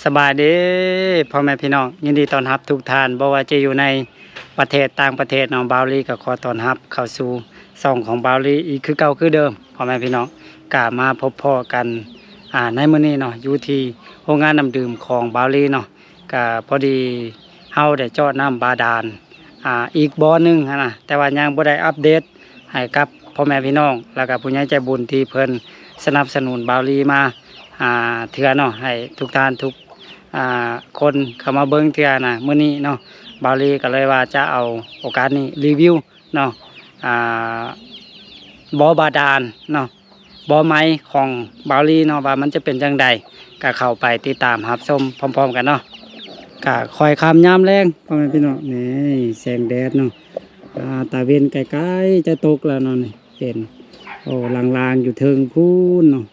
ສະບາຍດີພໍ່ແມ່ພີ່ນ້ອງ, ຍິນດີຕ້ອນຮັບທຸກທ່ານ, ບໍ່ວ່າຈະຢູ່ໃນປະເທດຕ່າງປະເທດເນາະ, ບ່າວລີກໍຂໍຕ້ອນຮັບເຂົ້າສູ່ຊ່ອງຂອງບ່າວລີອີກຄືເກົ່າຄືເດີມ ພໍ່ແມ່ພີ່ນ້ອງ. ກໍມາພົບພໍ້ກັນ ອ່າ ໃນມື້ນີ້ເນາະ ຢູ່ທີ່ໂຮງງານນ້ຳດື່ມຂອງບ່າວລີເນາະ. ກະພໍດີເຮົາໄດ້ເຈາະນ້ຳບາດານ ອ່າ ອີກບໍ່ໜຶ່ງຫັ້ນນະ, ແຕ່ວ່າຍັງບໍ່ໄດ້ອັບເດດໃຫ້ກັບພໍ່ແມ່ພີ່ນ້ອງ ແລ້ວກະຜູ້ໃຫຍ່ໃຈບຸນທີ່ເພິ່ນສະໜັບສະໜູນບ່າວລີມາ ອ່າ ເທື່ອເນາະ, ໃຫ້ທຸກທ່ານທຸກ ອ່າ ຄົນເຂົ້າມາເບິ່ງເທື່ອນະ. ມື້ນີ້ເນາະ ບ່າວລີກໍເລີຍວ່າຈະເອົາໂອກາດນີ້ຣີວິວເນາະ ອ່າ ບໍ່ບາດານເນາະ ບໍ່ໄໝຂອງບ່າວລີເນາະ ວ່າມັນຈະເປັນຈັ່ງໃດ, ກໍເຂົ້າໄປຕິດຕາມຮັບຊົມພ້ອມໆກັນເນາະ. ກໍຄ່ອຍຄ່ຳຍາມແລງ ພໍ່ແມ່ພີ່ນ້ອງ, ນີ້ແສງແດດເນາະ ອ່າ ຕາເວັນໃກ້ໆຈະຕົກແລ້ວເນາະ, ນີ້ເປັນ ໂອ້ ລາງໆຢູ່ເທິງພຸ້ນເນາະ,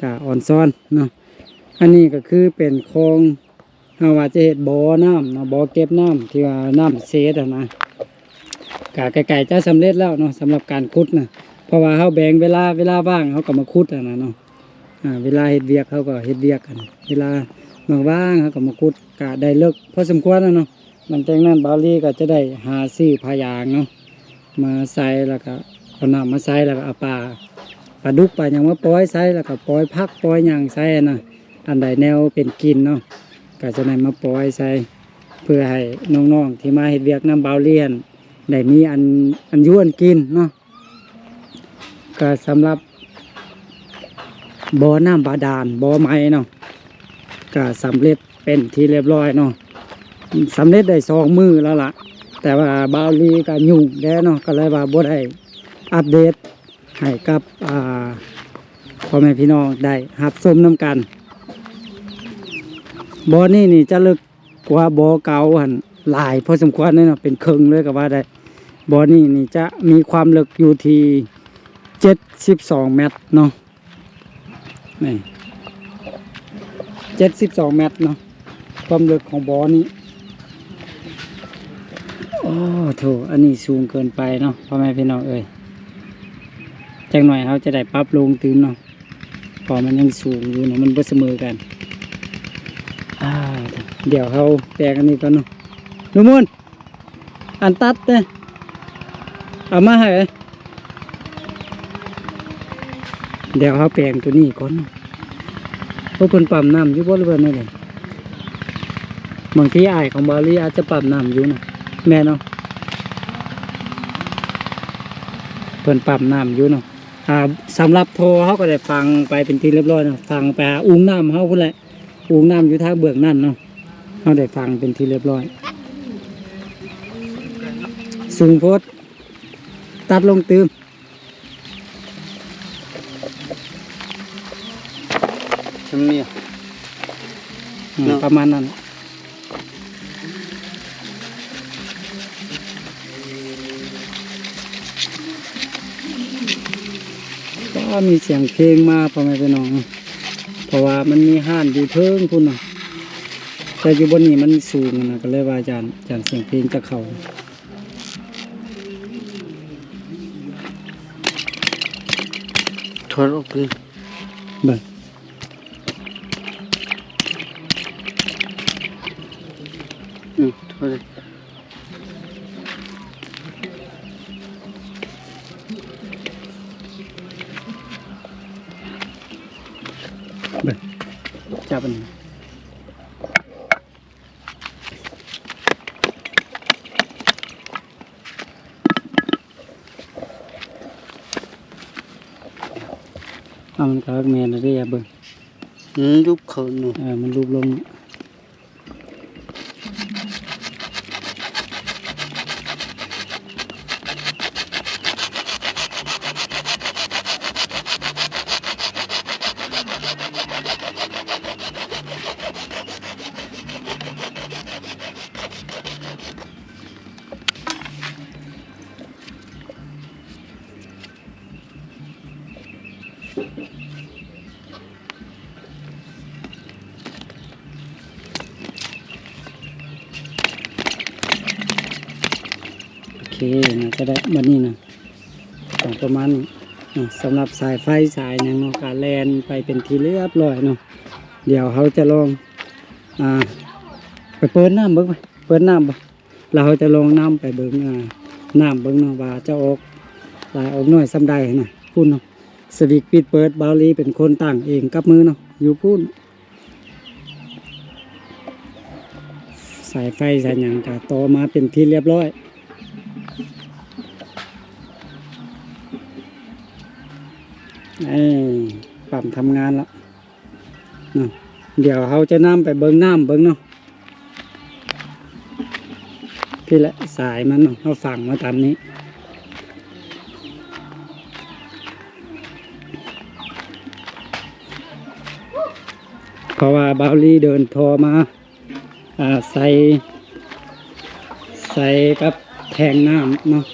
ກໍອ່ອນຊອນເນາະ. ອັນນີ້ກໍຄືເປັນຄອງ ເຮົາວ່າຈະເຮັດບໍ່ນ້ຳເນາະ, ບໍ່ເກັບນ້ຳທີ່ວ່ານ້ຳເສດຫັ້ນນະ, ກະໃກ້ໆຈະສຳເລັດແລ້ວເນາະ ສຳລັບການຂຸດນະ, ເພາະວ່າເຮົາແບ່ງເວລາ, ເວລາວ່າງເຮົາກໍມາຂຸດຫັ້ນນະເນາະ, ອ່າ ເວລາເຮັດວຽກເຮົາກໍເຮັດວຽກຫັ້ນ, ເວລາວ່າງໆເຮົາກໍມາຂຸດ, ກະໄດ້ເລິກພໍສົມຄວນແລ້ວເນາະ. ຫຼັງຈາກນັ້ນບ່າວລີກໍຈະໄດ້ຫາຊື້ຜ້າຢາງເນາະ ມາໃສ່ ແລ້ວກໍເອົານ້ຳມາໃສ່ ແລ້ວກໍເອົາປາ ປາດຸກປາຫຍັງມາປ່ອຍໃສ່ ແລ້ວກໍປ່ອຍຜັກປ່ອຍຫຍັງໃສ່ນະ, ອັນໃດແນວເປັນກິນເນາະ ກໍຈະໄດ້ມາປ່ອຍໃສ່ ເພື່ອໃຫ້ນ້ອງໆທີ່ມາເຮັດວຽກນຳບ່າວລີຫັ້ນ ໄດ້ມີອັນ ອັນຢູ່ອັນກິນເນາະ. ກໍສຳລັບບໍ່ນ້ຳບາດານ ບໍ່ໄໝເນາະ ກໍສຳເລັດເປັນທີ່ລຽບຮ້ອຍເນາະ, ສຳເລັດໄດ້ສອງມື້ແລ້ວລະ, ແຕ່ວ່າບ່າວລີກໍຫຍຸ້ງແດ່ເນາະ ກໍເລີຍວ່າບໍ່ໄດ້ອັບເດດໃຫ້ກັບ ອ່າ ພໍ່ແມ່ພີ່ນ້ອງໄດ້ຮັບຊົມນຳກັນ. ບໍ່ນີ້ນີ້ຈະເລິກ ກວ່າບໍ່ເກົ່າຫັ້ນຫຼາຍພໍສົມຄວນເລີຍເນາະ, ເປັນເຄິ່ງເລີຍກໍວ່າໄດ້. ບໍ່ນີ້ນີ້ຈະມີຄວາມເລິກຢູ່ທີ່ເຈັດສິບສອງແມັດເນາະ, ນີ້ ເຈັດສິບສອງແມັດເນາະ ຄວາມເລິກຂອງບໍ່ນີ້. ໂອ້ໂທ້ ອັນນີ້ສູງເກີນໄປເນາະ ພໍ່ແມ່ພີ່ນ້ອງເອີຍ, ຈັກໜ່ອຍເຮົາຈະໄດ້ປັບລົງຕື່ມເນາະ. ເພາະມັນຍັງສູງຢູ່ເນາະ ມັນບໍ່ສະເໝີກັນ. ອ່າ ດຽວເຮົາແປງອັນນີ້ກ່ອນເນາະ ໜູມົນ, ອັນຕັດເດ້ ເອົາມາໃຫ້ເອີຍ. ດຽວເຮົາແປງຕົວນີ້ກ່ອນເນາະ. ໂອ້ ເພິ່ນປ້ຳນ້ຳຢູ່ບໍ່ ຫຼືວ່າແນວໃດ? ບາງທີອ້າຍຂອງບ່າວລີອາດຈະປ້ຳນ້ຳຢູ່ນະ ແມ່ນເນາະ. ເພິ່ນປ້ຳນ້ຳຢູ່ເນາະ. ອ່າ ສຳລັບທໍ່ເຮົາກໍໄດ້ຝັງໄປເປັນທີ່ລຽບຮ້ອຍເນາະ, ຝັງໄປຫາອຸ່ງນ້ຳເຮົາພຸ້ນແຫຼະ, ອຸ່ງນ້ຳຢູ່ທາງເບື້ອງນັ້ນເນາະ, ເຮົາໄດ້ຝັງເປັນທີ່ລຽບຮ້ອຍ. ສູງໂພດ ຕັດລົງຕື່ມ. ຈຳນີ້ ອືມ ເນາະ ປະມານນັ້ນ. ກໍມີສຽງເພງມາ ພໍ່ແມ່ພີ່ນ້ອງ, ເພາະວ່າມັນມີຮ້ານຢູ່ເທິງພຸ້ນນະ, ແຕ່ຢູ່ບ່ອນນີ້ມັນສູງນະ, ກໍເລີຍວ່າຢ້ານ ຢ້ານສຽງເພງຈະເຂົ້າ. ຖອດອອກເລີຍ ເບິ່ງ. ອືມ ຖອດເລີຍ. ເບິ່ງ ຈັບອັນນີ້. ເອົາ ມັນກໍແມ່ນແລ້ວເດ້ ເບິ່ງ ມັນຫຼຸບເຂົ້າເນາະ. ເອີ ມັນຫຼຸບລົງ. ໂອເຄ ໜ້າຈະໄດ້ບັດນີ້ນະ ຕ້ອງປະມານນີ້ນະ. ສຳລັບສາຍໄຟສາຍຫຍັງເນາະ ກະແລ່ນໄປເປັນທີ່ລຽບຮ້ອຍເນາະ. ດຽວເຮົາຈະລອງ ອ່າ ໄປເປີດນ້ຳເບິ່ງ ໄປເປີດນ້ຳເບິ່ງ ແລ້ວເຮົາຈະລອງນຳໄປເບິ່ງ ອ່າ ນ້ຳເບິ່ງເນາະ ວ່າຈະອອກຫຼາຍອອກໜ້ອຍສ່ຳໃດນະ. ພຸ້ນເນາະ ສະວິກປິດເປີດ ບ່າວລີເປັນຄົນຕັ້ງເອງກັບມືເນາະ ຢູ່ພຸ້ນ. ສາຍໄຟສາຍຫຍັງກະຕໍ່ມາເປັນທີ່ລຽບຮ້ອຍ. ເອີ ປ້ຳທຳງານລະເນາະ. ດຽວເຮົາຈະນຳໄປເບິ່ງນ້ຳເບິ່ງເນາະ. ພີ້ແຫຼະສາຍມັນເນາະ ເຮົາຝັງມາຕາມນີ້ ເພາະວ່າບ່າວລີເດີນທໍ່ມາ ອ່າ ໃສ່ ໃສ່ກັບແທງນ້ຳເນາະ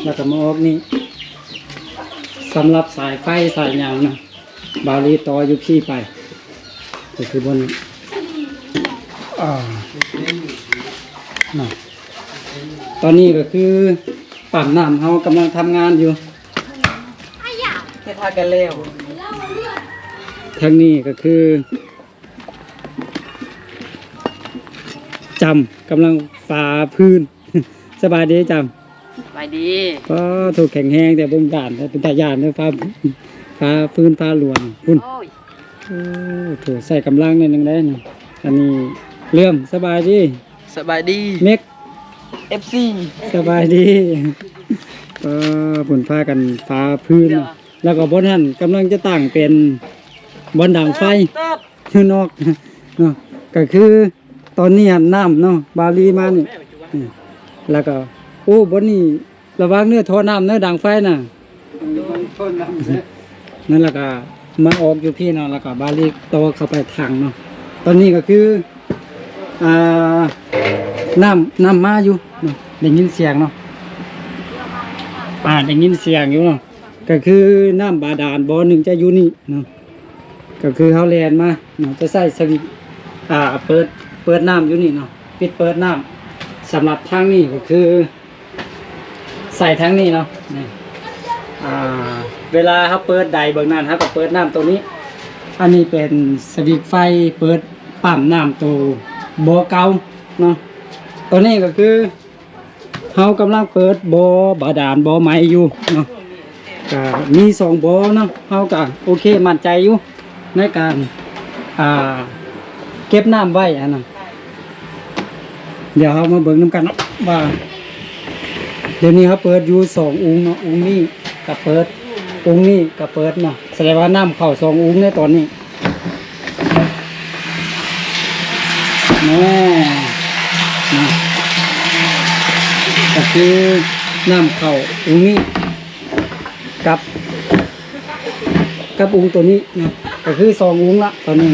ແລ້ວກໍມາອອກນີ້. ສຳລັບສາຍໄຟສາຍຫຍັງນະ ບ່າວລີຕໍ່ຢູ່ພີ້ໄປ ກໍຄືບ່ອນນີ້ ອ່າ ນະ ຕອນນີ້ກໍຄືປ້ຳນ້ຳເຮົາກຳລັງທຳງານຢູ່. ເຮັດຫາກັນແລ້ວ ທາງນີ້ກໍຄື ຈຳກຳລັງຝາພື້ນ. ສະບາຍດີຈຳ. ສະບາຍດີ. ປາໂທ້ ແຂງແຮງແຕ່ເບິ່ງຢ້ານ ເປັນຕາຢ້ານເດີ ຝາ ຝາພື້ນຝາຫຼວງພຸ້ນ. ໂອ້ຍ ໂອ້ໂທ້ ໃຊ້ກຳລັງໜ້ອຍໜຶ່ງໄດ໋ນະ. ອັນນີ້ເລື່ອມ ສະບາຍດີ. ສະບາຍດີ ເມັກ ເອັຟຊີ ສະບາຍດີ. ປາ ເພິ່ນພາກັນຝາພື້ນ ແລ້ວກໍບ່ອນຫັ້ນກຳລັງຈະຕັ້ງເປັນບ່ອນດັງໄຟ ຢູ່ນອກເນາະ. ກໍຄືຕອນນີ້ຫັ້ນນ້ຳເນາະ ບ່າວລີມານີ້ ນີ້ ແລ້ວກໍ ໂອ້ ບ່ອນນີ້ລະວັງເດີ ທໍ່ນ້ຳເດີ ດັງໄຟນະ ອືມ ມັນທໍ່ນ້ຳເດີ. ນັ້ນແລ້ວກໍມາອອກຢູ່ພີ້ເນາະ ແລ້ວກໍບ່າວລີຕໍ່ເຂົ້າໄປຖັງເນາະ. ຕອນນີ້ກໍຄື ອ່າ ນ້ຳ ນ້ຳມາຢູ່ເນາະ ໄດ້ຍິນສຽງເນາະ ອ່າ ໄດ້ຍິນສຽງຢູ່ເນາະ. ກໍຄືນ້ຳບາດານບໍ່ໜຶ່ງຈະຢູ່ນີ້ເນາະ ກໍຄືເຮົາແລ່ນມາເນາະ ຈະໃຊ້ສະວິດ ອ່າ ເປີດ ເປີດນ້ຳຢູ່ນີ້ເນາະ ປິດເປີດນ້ຳ. ສຳລັບທາງນີ້ກໍຄືໃສ່ທາງນີ້ເນາະ ນີ້ ອ່າ ເວລາເຮົາເປີດໃດເບິ່ງນັ້ນ ເຮົາກໍເປີດນ້ຳໂຕນີ້. ອັນນີ້ເປັນສະວິດໄຟເປີດປ້ຳນ້ຳໂຕບໍ່ເກົ່າເນາະ. ໂຕນີ້ກໍຄື ເຮົາກຳລັງເປີດບໍ່ບາດານບໍ່ໃໝ່ຢູ່ເນາະ ກະມີສອງບໍ່ເນາະ. ເຮົາກະໂອເຄ ໝັ້ນໃຈຢູ່ໃນການ ອ່າ ເກັບນ້ຳໄວ້ຫັ້ນນະ. ດຽວເຮົາມາເບິ່ງນຳກັນເນາະວ່າ ດຽວນີ້ເຮົາເປີດຢູ່ສອງອຸງເນາະ ອຸງນີ້ກະເປີດ ອຸງນີ້ກະເປີດເນາະ. ສະແດງວ່ານ້ຳເຂົ້າສອງອຸງໃນຕອນນີ້. ແນ່ນະ ກໍຄືນ້ຳເຂົ້າອຸງນີ້ກັບ ກັບອຸງໂຕນີ້ນະ ກໍຄືສອງອຸງລະຕອນນີ້.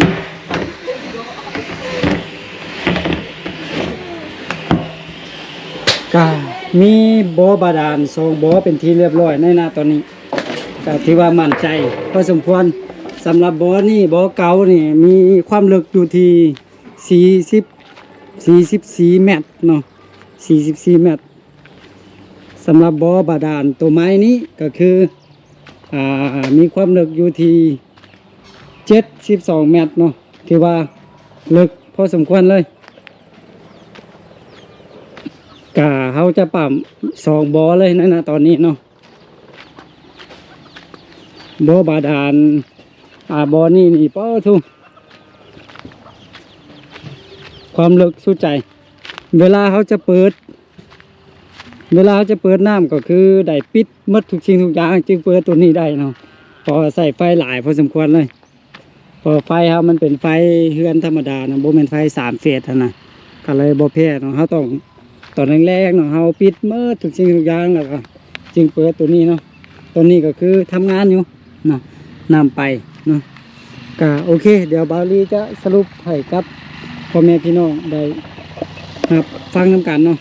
ກະມີບໍ່ບາດານສອງບໍ່ເປັນທີ່ລຽບຮ້ອຍໃນນະຕອນນີ້. ກໍຖືວ່າໝັ້ນໃຈພໍສົມຄວນ. ສຳລັບບໍ່ນີ້ ບໍ່ເກົ່ານີ້ ມີຄວາມເລິກຢູ່ທີ່ສີ່ສິບ ສີ່ສິບສີ່ແມັດເນາະ ສີ່ສິບສີ່ແມັດ. ສຳລັບບໍ່ບາດານໂຕໃໝ່ນີ້ກໍຄື ອ່າ ມີຄວາມເລິກຢູ່ທີ່ເຈັດສິບສອງແມັດເນາະ ຖືວ່າເລິກພໍສົມຄວນເລີຍ. ກະເຮົາຈະປ້ຳສອງບໍ່ເລີຍໃນນະຕອນນີ້ເນາະ. ບໍ່ບາດານ ອ່າ ບໍ່ນີ້ນີ້ ປະໂທ້ ຄວາມເລິກສຸດໃຈ. ເວລາເຮົາຈະເປີດ ເວລາເຮົາຈະເປີດນ້ຳກໍຄືໄດ້ປິດໝົດທຸກສິ່ງທຸກຢ່າງ ຈຶ່ງເປີດໂຕນີ້ໄດ້ເນາະ ເພາະວ່າໃຊ້ໄຟຫຼາຍພໍສົມຄວນເລີຍ. ເພາະໄຟເຮົາມັນເປັນໄຟເຮືອນທຳມະດານະ ບໍ່ແມ່ນໄຟສາມເຟສຫັ້ນນະ ກໍເລີຍບໍ່ແພ້ເນາະ. ເຮົາຕ້ອງ ຕອນແລງໆເນາະ ເຮົາປິດໝົດທຸກສິ່ງທຸກຢ່າງ ແລ້ວກໍຈຶ່ງເປີດໂຕນີ້ເນາະ. ໂຕນີ້ກໍຄືທຳງານຢູ່ເນາະ ນຳໄປເນາະ. ກໍໂອເຄ ດຽວບ່າວລີຈະສະຫຼຸບໃຫ້ກັບພໍ່ແມ່ພີ່ນ້ອງໄດ້ຮັບຟັງນຳກັນເນາະ.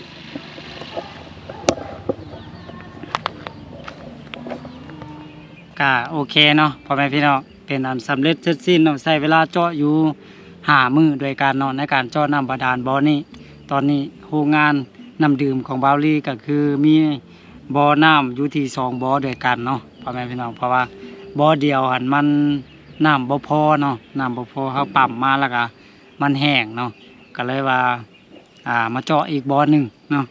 ກະໂອເຄເນາະ ພໍ່ແມ່ພີ່ນ້ອງ ເປັນອັນສຳເລັດເສັດສິ້ນເນາະ. ໃຊ້ເວລາເຈາະຢູ່ຫ້າມື້ດ້ວຍກັນເນາະ ໃນການເຈາະນ້ຳບາດານບໍ່ນີ້. ຕອນນີ້ໂຮງງານນ້ຳດື່ມຂອງບ່າວລີກໍຄືມີບໍ່ນ້ຳຢູ່ທີ່ສອງບໍ່ດ້ວຍກັນເນາະ ພໍ່ແມ່ພີ່ນ້ອງ. ເພາະວ່າບໍ່ດຽວຫັ້ນມັນນ້ຳບໍ່ພໍເນາະ ນ້ຳບໍ່ພໍ ເຮົາປ້ຳມາແລ້ວກະ ມັນແຫ້ງເນາະ ກໍເລີຍວ່າ ອ່າ ມາເຈາະອີກບໍ່ໜຶ່ງເນາະ.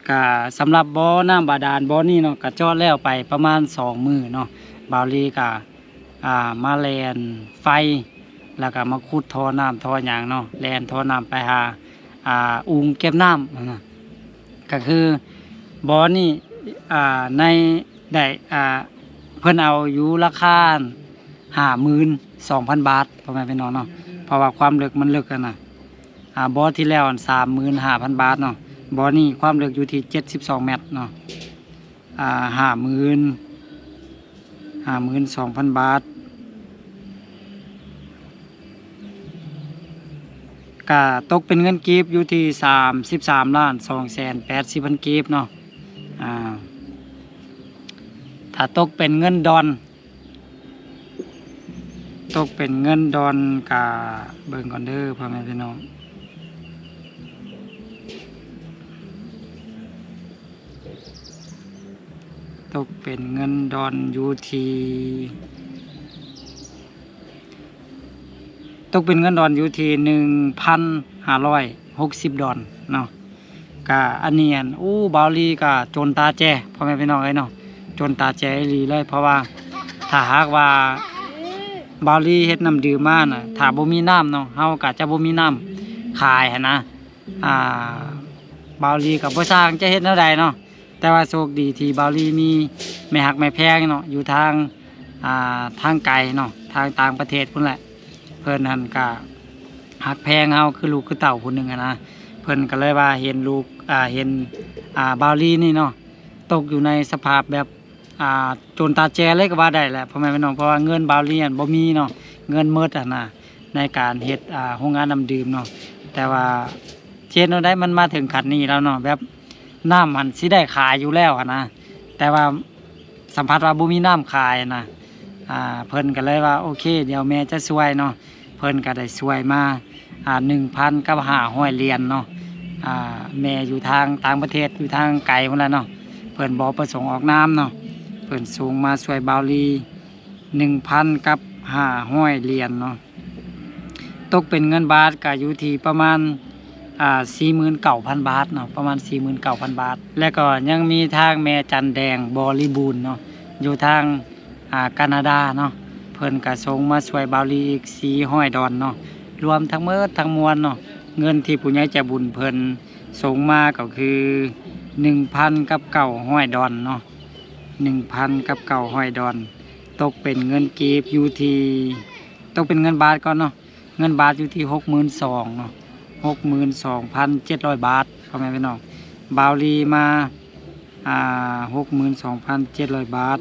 ກະສຳລັບບໍ່ນ້ຳບາດານບໍ່ນີ້ເນາະ ກະເຈາະແລ້ວໄປປະມານສອງມື້ເນາະ. ບ່າວລີກະ ອ່າ ມາແລ່ນໄຟ ແລ້ວກະມາຂຸດທໍ່ນ້ຳທໍ່ຫຍັງເນາະ ແລ່ນທໍ່ນ້ຳໄປຫາ ອ່າ ອູ່ງເກັບນ້ຳຫັ້ນນະ. ກະຄືບໍ່ນີ້ ອ່າ ໃນໄດ້ ອ່າ ເພິ່ນເອົາຢູ່ລາຄາ ຫ້າໝື່ນສອງພັນບາດ ພໍ່ແມ່ພີ່ນ້ອງເນາະ ເພາະວ່າຄວາມເລິກມັນເລິກຫັ້ນນະ. ອ່າ ບໍ່ທີ່ແລ້ວຫັ້ນ ສາມໝື່ນຫ້າພັນບາດເນາະ ບໍ່ນີ້ຄວາມເລິກຢູ່ທີ່ເຈັດສິບສອງແມັດເນາະ. ອ່າ ຫ້າໝື່ນ ຫ້າໝື່ນສອງພັນບາດ ກະຕົກເປັນເງິນກີບຢູ່ທີ່ສາມສິບສາມລ້ານສອງແສນແປດສິບພັນກີບເນາະ. ອ່າ ຖ້າຕົກເປັນເງິນດອນ ຕົກເປັນເງິນດອນກະເບິ່ງກ່ອນເດີພໍ່ແມ່ພີ່ນ້ອງ. ຕົກເປັນເງິນດອນຢູ່ທີ່ ຕົກເປັນເງິນດອນຢູ່ທີ່ໜຶ່ງພັນຫ້າຮ້ອຍຫົກສິບດອນເນາະ. ກະອັນນີ້ຫັ້ນ ໂອ້ ບ່າວລີກະຈົນຕາແຈ ພໍ່ແມ່ພີ່ນ້ອງເອີຍເນາະ ຈົນຕາແຈອີ່ຫຼີເລີຍ. ເພາະວ່າຖ້າຫາກວ່າບ່າວລີເຮັດນ້ຳດື່ມມານະ ຖ້າບໍ່ມີນ້ຳເນາະ ເຮົາກະຈະບໍ່ມີນ້ຳຂາຍຫັ້ນນະ. ອ່າ ບ່າວລີກະບໍ່ຊ່າງຈະເຮັດແນວໃດເນາະ ແຕ່ວ່າໂຊກດີທີ່ບ່າວລີມີແມ່ຮັກແມ່ແພງເນາະ ຢູ່ທາງ ອ່າ ທາງໄກເນາະ ທາງຕ່າງປະເທດພຸ້ນແຫຼະ. ເພິ່ນຫັ້ນກະຮັກແພງເຮົາຄືລູກຄືເຕົ້າຜູ້ໜຶ່ງຫັ້ນນະ. ເພິ່ນກໍເລີຍວ່າເຫັນລູກ ອ່າ ເຫັນ ອ່າ ບ່າວລີນີ້ເນາະ ຕົກຢູ່ໃນສະພາບແບບ ອ່າ ຈົນຕາແຈເລີຍກໍວ່າໄດ້ແຫຼະ ພໍ່ແມ່ພີ່ນ້ອງ. ເພາະວ່າເງິນບ່າວລີຫັ້ນບໍ່ມີເນາະ ເງິນໝົດຫັ້ນນະ ໃນການເຮັດ ອ່າ ໂຮງງານນ້ຳດື່ມເນາະ. ແຕ່ວ່າເຮັດແນວໃດ ມັນມາເຖິງຂັ້ນນີ້ແລ້ວເນາະ ແບບ ນ້ຳຫັ້ນຊິໄດ້ຂາຍຢູ່ແລ້ວຫັ້ນນະ ແຕ່ວ່າສຳຜັດວ່າບໍ່ມີນ້ຳຂາຍນະ. ອ່າ ເພິ່ນກໍເລີຍວ່າ ໂອເຄ ດຽວແມ່ຈະຊ່ວຍເນາະ. ເພິ່ນກໍໄດ້ຊ່ວຍມາ ອ່າ ໜຶ່ງພັນກັບຫ້າຮ້ອຍຫຼຽນເນາະ. ອ່າ ແມ່ຢູ່ທາງຕ່າງປະເທດ ຢູ່ທາງໄກພຸ້ນລະເນາະ ເພິ່ນບໍ່ປະສົງອອກນາມເນາະ ເພິ່ນສົ່ງມາຊ່ວຍບ່າວລີ ໜຶ່ງພັນກັບຫ້າຮ້ອຍຫຼຽນເນາະ. ຕົກເປັນເງິນບາດກໍຢູ່ທີ່ປະມານ ອ່າ ສີ່ໝື່ນເກົ້າພັນບາດເນາະ ປະມານສີ່ໝື່ນເກົ້າພັນບາດ. ແລ້ວກໍຍັງມີທາງແມ່ຈັນແດງບໍລິບູນເນາະ ຢູ່ທາງ ອ່າ ການາດາເນາະ ເພິ່ນກໍສົ່ງມາຊ່ວຍບ່າວລີອີກສີ່ຮ້ອຍດອນເນາະ. ລວມທັງໝົດທັງມວນເນາະ ເງິນທີ່ຜູ້ໃຫຍ່ໃຈບຸນເພິ່ນສົ່ງມາກໍຄື ໜຶ່ງພັນກັບເກົ້າຮ້ອຍດອນເນາະ ໜຶ່ງພັນກັບເກົ້າຮ້ອຍດອນ. ຕົກເປັນເງິນກີບຢູ່ທີ່ ຕົກເປັນເງິນບາດກ່ອນເນາະ ເງິນບາດຢູ່ທີ່ຫົກໝື່ນສອງເນາະ ຫົກໝື່ນສອງພັນເຈັດຮ້ອຍບາດ ພໍ່ແມ່ພີ່ນ້ອງ. ບ່າວລີມາ ອ່າ ຫົກໝື່ນສອງພັນເຈັດຮ້ອຍບາດ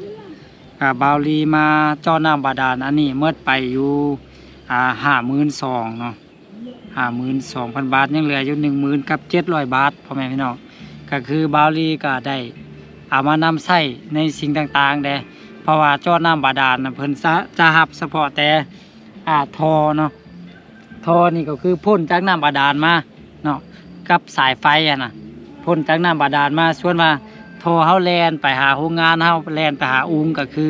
ອ່າ ບ່າວລີມາເຈາະນ້ຳບາດານອັນນີ້ໝົດໄປຢູ່ ອ່າ ຫ້າໝື່ນສອງເນາະ ຫ້າໝື່ນສອງພັນບາດ ຍັງເຫຼືອຢູ່ໜຶ່ງໝື່ນກັບເຈັດຮ້ອຍບາດ ພໍ່ແມ່ພີ່ນ້ອງ. ກໍຄືບ່າວລີກໍໄດ້ເອົາມານຳໃຊ້ໃນສິ່ງຕ່າງໆແດ່ ເພາະວ່າເຈາະນ້ຳບາດານນະ ເພິ່ນຈະ ຈະຮັບສະເພາະແຕ່ ອ່າ ທໍ່ເນາະ ທໍ່ນີ້ກໍຄືພົ້ນຈາກນ້ຳບາດານມາເນາະ ກັບສາຍໄຟຫັ້ນນະ ພົ້ນຈາກນ້ຳບາດານມາ. ສ່ວນວ່າທໍ່ເຮົາແລ່ນໄປຫາໂຮງງານ ເຮົາແລ່ນໄປຫາອູ່ງ ກໍຄື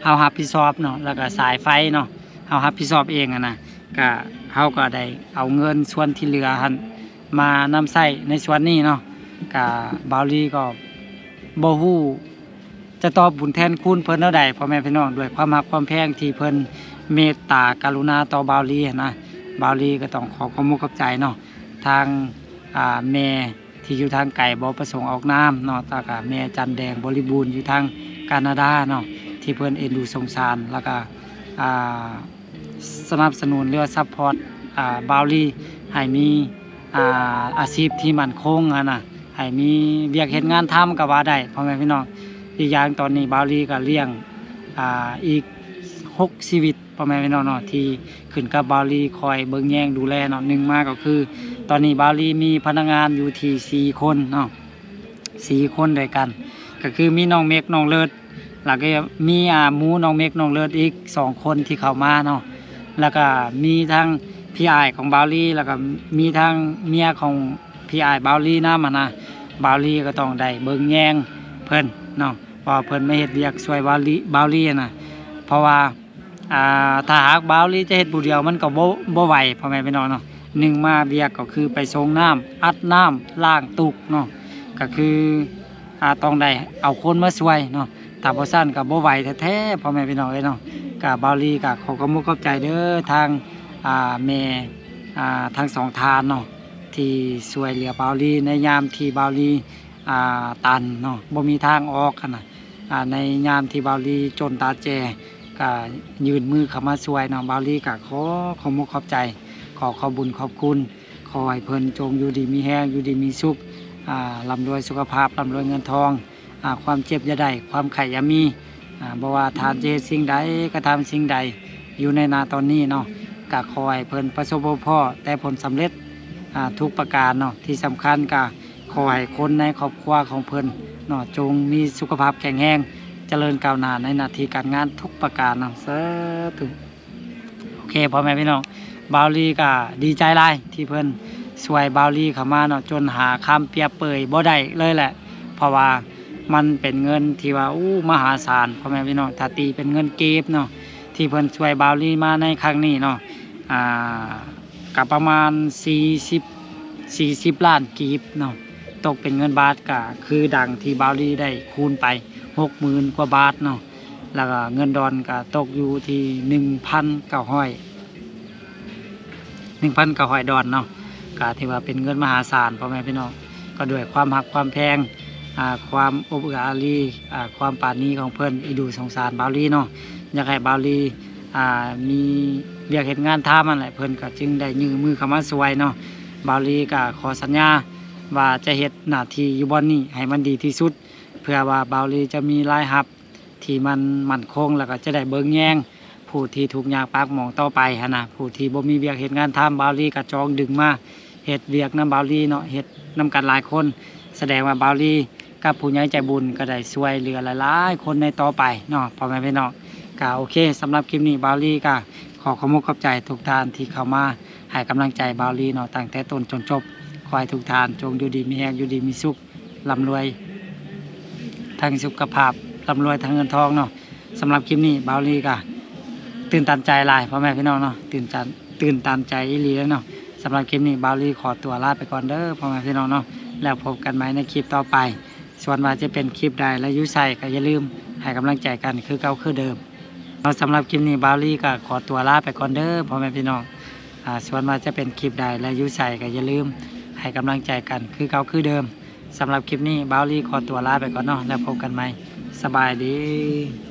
ເຮົາຮັບຜິດຊອບເນາະ ແລ້ວກໍສາຍໄຟເນາະ ເຮົາຮັບຜິດຊອບເອງຫັ້ນນະ. ກະ ເຮົາກໍໄດ້ເອົາເງິນສ່ວນທີ່ເຫຼືອຫັ້ນມານຳໃຊ້ໃນສ່ວນນີ້ເນາະ. ກະ ບ່າວລີກໍບໍ່ຮູ້ຈະຕອບບຸນແທນຄຸນເພິ່ນແນວໃດ ພໍ່ແມ່ພີ່ນ້ອງ ດ້ວຍຄວາມຮັກຄວາມແພງທີ່ເພິ່ນເມດຕາກະລຸນາຕໍ່ບ່າວລີຫັ້ນນະ. ບ່າວລີກໍຕ້ອງຂໍຂອບມຸກຂອບໃຈເນາະ ທາງ ອ່າ ແມ່ ທີ່ຢູ່ທາງໄກບໍ່ປະສົງອອກນາມເນາະ ແລ້ວກະແມ່ຈັນແດງບໍລິບູນຢູ່ທາງການາດາເນາະ ທີ່ເພິ່ນເອັນດູສົງສານ ແລ້ວກະ ອ່າ ສະໜັບສະໜູນ ຫຼືວ່າຊັບພອດ ອ່າ ບ່າວລີໃຫ້ມີ ອ່າ ອາຊີບທີ່ໝັ້ນຄົງຫັ້ນນະ ໃຫ້ມີວຽກເຮັດງານທຳກໍວ່າໄດ້ ພໍ່ແມ່ພີ່ນ້ອງ. ອີກຢ່າງຕອນນີ້ບ່າວລີກໍລ້ຽງ ອ່າ ອີກຫົກຊີວິດ ພໍ່ແມ່ພີ່ນ້ອງເນາະ ທີ່ຂຶ້ນກັບບ່າວລີຄອຍເບິ່ງແຍງດູແລເນາະ. ໜຶ່ງມາກໍຄື ຕອນນີ້ບ່າວລີມີພະນັກງານຢູ່ທີ່ສີ່ຄົນເນາະ ສີ່ຄົນດ້ວຍກັນ ກໍຄືມີນ້ອງເມັກ ນ້ອງເລີດ ແລ້ວກໍມີ ອ່າ ໝູນ້ອງເມັກ ນ້ອງເລີດອີກສອງຄົນທີ່ເຂົ້າມາເນາະ ແລ້ວກໍມີທັງພີ່ອ້າຍຂອງບ່າວລີ ແລ້ວກໍມີທັງເມຍຂອງພີ່ອ້າຍບ່າວລີນຳຫັ້ນນະ. ບ່າວລີກໍຕ້ອງໄດ້ເບິ່ງແຍງເພິ່ນເນາະ ເພາະວ່າເພິ່ນມາເຮັດວຽກຊ່ວຍບ່າວລີ ບ່າວລີຫັ້ນນະ ເພາະວ່າ ອ່າ ຖ້າຫາກບ່າວລີຈະເຮັດຜູ້ດຽວມັນກໍບໍ່ ບໍ່ໄຫວ ພໍ່ແມ່ພີ່ນ້ອງເນາະ. ໜຶ່ງມາວຽກກໍຄືໄປສົ່ງນ້ຳ ອັດນ້ຳ ລ້າງຕຸກເນາະ ກໍຄື ອ່າ ຕ້ອງໄດ້ເອົາຄົນມາຊ່ວຍເນາະ ຖ້າບໍ່ຊັ້ນກໍບໍ່ໄຫວແທ້ໆ ພໍ່ແມ່ພີ່ນ້ອງເອີຍເນາະ. ກໍບ່າວລີກໍຂໍຂອບອົກຂອບໃຈເດີ ທາງ ອ່າ ແມ່ ອ່າ ທັງສອງທ່ານເນາະ ທີ່ຊ່ວຍເຫຼືອບ່າວລີໃນຍາມທີ່ບ່າວລີ ອ່າ ຕັນເນາະ ບໍ່ມີທາງອອກຫັ້ນນະ ອ່າ ໃນຍາມທີ່ບ່າວລີຈົນຕາແຈ ກໍຍື່ນມືເຂົ້າມາຊ່ວຍເນາະ. ບ່າວລີກໍຂໍຂອບອົກຂອບໃຈ ຂໍຂອບບຸນຂອບຄຸນ ຂໍໃຫ້ເພິ່ນຈົ່ງຢູ່ດີມີແຮງ ຢູ່ດີມີສຸກ ອ່າ ລ່ຳລວຍສຸຂະພາບ ລ່ຳລວຍເງິນທອງ ອ່າ ຄວາມເຈັບຢ່າໄດ້ ຄວາມໄຂ້ຢ່າມີ ອ່າ ບໍ່ວ່າທ່ານຈະເຮັດສິ່ງໃດ ກະທຳສິ່ງໃດຢູ່ໃນນາຕອນນີ້ເນາະ ກະຂໍໃຫ້ເພິ່ນປະສົບພົບພໍ້ແຕ່ຜົນສຳເລັດ ອ່າ ທຸກປະການເນາະ. ທີ່ສຳຄັນກະຂໍໃຫ້ຄົນໃນຄອບຄົວຂອງເພິ່ນເນາະ ຈົ່ງມີສຸຂະພາບແຂງແຮງ ຈະເລີນກ້າວໜ້າໃນໜ້າທີ່ການງານທຸກປະການເນາະ ສາທຸ. ໂອເຄ ພໍ່ແມ່ພີ່ນ້ອງ ບ່າວລີກໍດີໃຈຫຼາຍທີ່ເພິ່ນຊ່ວຍບ່າວລີເຂົ້າມາເນາະ ຈົນຫາຄຳປຽບເປີຍບໍ່ໄດ້ເລີຍແຫຼະ ເພາະວ່າມັນເປັນເງິນທີ່ວ່າ ໂອ້ ມະຫາສານ ພໍ່ແມ່ພີ່ນ້ອງ ຖ້າຕີເປັນເງິນກີບເນາະ ທີ່ເພິ່ນຊ່ວຍບ່າວລີມາໃນຄັ້ງນີ້ເນາະ ອ່າ ກໍປະມານສີ່ສິບ ສີ່ສິບລ້ານກີບເນາະ ຕົກເປັນເງິນບາດກໍຄືດັ່ງທີ່ບ່າວລີໄດ້ຄູນໄປ ຫົກໝື່ນກວ່າບາດເນາະ ແລ້ວກໍເງິນດອນກໍຕົກຢູ່ທີ່ໜຶ່ງພັນເກົ້າຮ້ອຍ ໜຶ່ງພັນເກົ້າຮ້ອຍດອນເນາະ ກໍຖືວ່າເປັນເງິນມະຫາສານ ພໍ່ແມ່ພີ່ນ້ອງ. ກໍດ້ວຍຄວາມຮັກຄວາມແພງ ອ່າ ຄວາມອົບເອື້ອອາລີ ອ່າ ຄວາມປານີຂອງເພິ່ນ ອີດູສົງສານບ່າວລີເນາະ ຢາກໃຫ້ບ່າວລີ ອ່າ ມີວຽກເຮັດງານທຳຫັ້ນແຫຼະ ເພິ່ນກໍຈຶ່ງໄດ້ຍື່ນມືເຂົ້າມາຊ່ວຍເນາະ. ບ່າວລີກໍຂໍສັນຍາວ່າຈະເຮັດໜ້າທີ່ຢູ່ບ່ອນນີ້ໃຫ້ມັນດີທີ່ສຸດ ເພື່ອວ່າບ່າວລີຈະມີລາຍຮັບ ທີ່ມັນໝັ້ນຄົງ ແລ້ວກໍຈະໄດ້ເບິ່ງແຍງຜູ້ທີ່ທຸກຍາກປາກໝອງຕໍ່ໄປຫັ້ນນະ ຜູ້ທີ່ບໍ່ມີວຽກເຮັດງານທຳ ບ່າວລີກໍຈອງດຶງມາເຮັດວຽກນຳບ່າວລີເນາະ ເຮັດນຳກັນຫຼາຍຄົນ ສະແດງວ່າບ່າວລີກັບຜູ້ໃຫຍ່ໃຈບຸນກໍໄດ້ຊ່ວຍເຫຼືອຫຼາຍໆຄົນໃນຕໍ່ໄປເນາະ ພໍ່ແມ່ພີ່ນ້ອງ. ກໍໂອເຄ ສຳລັບຄລິບນີ້ບ່າວລີກໍຂໍຂອບອົກຂອບໃຈທຸກທ່ານທີ່ເຂົ້າມາໃຫ້ກຳລັງໃຈບ່າວລີເນາະ ຕັ້ງແຕ່ຕົ້ນຈົນຈົບ ຂໍໃຫ້ທຸກທ່ານຈົ່ງຢູ່ດີມີແຮງ ຢູ່ດີມີສຸກ ລ່ຳລວຍທາງສຸຂະພາບ ລ່ຳລວຍທາງເງິນທອງເນາະ. ສຳລັບຄລິບນີ້ບ່າວລີກໍຕື່ນຕັນໃຈຫຼາຍ ພໍ່ແມ່ພີ່ນ້ອງເນາະ ຕື່ນຕັນ ຕື່ນຕັນໃຈອີ່ຫຼີເລີຍເນາະ. ສຳລັບຄລິບນີ້ບ່າວລີຂໍຕົວລາໄປກ່ອນເດີ ພໍ່ແມ່ພີ່ນ້ອງເນາະ ແລ້ວພົບກັນໃໝ່ໃນຄລິບຕໍ່ໄປ. ສ່ວນວ່າຈະເປັນຄລິບໃດ ແລະ ຢູ່ໃສກໍຢ່າລືມໃຫ້ກຳລັງໃຈກັນຄືເກົ່າຄືເດີມເນາະ. ສຳລັບຄລິບນີ້ບ່າວລີກໍຂໍຕົວລາໄປກ່ອນເດີ ພໍ່ແມ່ພີ່ນ້ອງ. ອ່າ ສ່ວນວ່າຈະເປັນຄລິບໃດ ແລະ ຢູ່ໃສກໍຢ່າລືມໃຫ້ກຳລັງໃຈກັນຄືເກົ່າຄືເດີມ. ສຳລັບຄລິບນີ້ບ່າວລີຂໍຕົວລາໄປກ່ອນເນາະ ແລ້ວພົບກັນໃໝ່. ສະບາຍດີ.